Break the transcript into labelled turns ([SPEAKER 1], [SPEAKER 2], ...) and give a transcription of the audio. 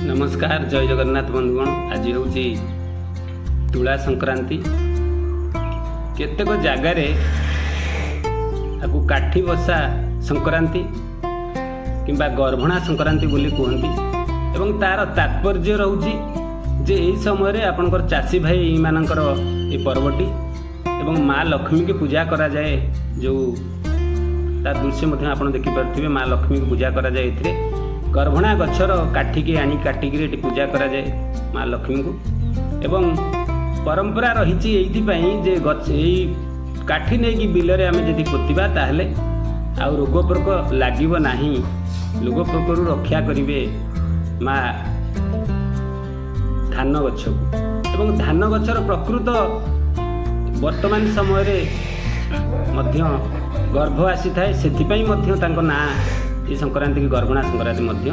[SPEAKER 1] ନମସ୍କାର, ଜୟ ଜଗନ୍ନାଥ ବନ୍ଧୁଗଣ। ଆଜି ହେଉଛି ତୁଳା ସଂକ୍ରାନ୍ତି। କେତେକ ଜାଗାରେ ତାକୁ କାଠି ବସା ସଂକ୍ରାନ୍ତି କିମ୍ବା ଗର୍ଭଣା ସଂକ୍ରାନ୍ତି ବୋଲି କୁହନ୍ତି ଏବଂ ତା'ର ତାତ୍ପର୍ଯ୍ୟ ରହୁଛି ଯେ ଏହି ସମୟରେ ଆପଣଙ୍କର ଚାଷୀ ଭାଇମାନଙ୍କର ଏ ପର୍ବଟି ଏବଂ ମା ଲକ୍ଷ୍ମୀକି ପୂଜା କରାଯାଏ। ଯେଉଁ ତା ଦୃଶ୍ୟ ମଧ୍ୟ ଆପଣ ଦେଖିପାରୁଥିବେ, ମା ଲକ୍ଷ୍ମୀକୁ ପୂଜା କରାଯାଏ ଏଥିରେ। ଗର୍ଭଣା ଗଛର କାଠିକି ଆଣି କାଟିକିରି ଏଠି ପୂଜା କରାଯାଏ ମା ଲକ୍ଷ୍ମୀଙ୍କୁ। ଏବଂ ପରମ୍ପରା ରହିଛି ଏଇଥିପାଇଁ ଯେ ଗଛ ଏଇ କାଠି ନେଇକି ବିଲରେ ଆମେ ଯଦି ପୋତିବା, ତାହେଲେ ଆଉ ରୋଗ ପୋକ ଲାଗିବ ନାହିଁ। ରୋଗ ପୋକରୁ ରକ୍ଷା କରିବେ ମା ଧାନ ଗଛକୁ। ଏବଂ ଧାନ ଗଛର ପ୍ରକୃତ ବର୍ତ୍ତମାନ ସମୟରେ ମଧ୍ୟ ଗର୍ଭ ଆସିଥାଏ, ସେଥିପାଇଁ ମଧ୍ୟ ତାଙ୍କ ନାଁ ଏ ସଂକ୍ରାନ୍ତିକି ଗର୍ଭଣା ସଂକ୍ରାନ୍ତି ମଧ୍ୟ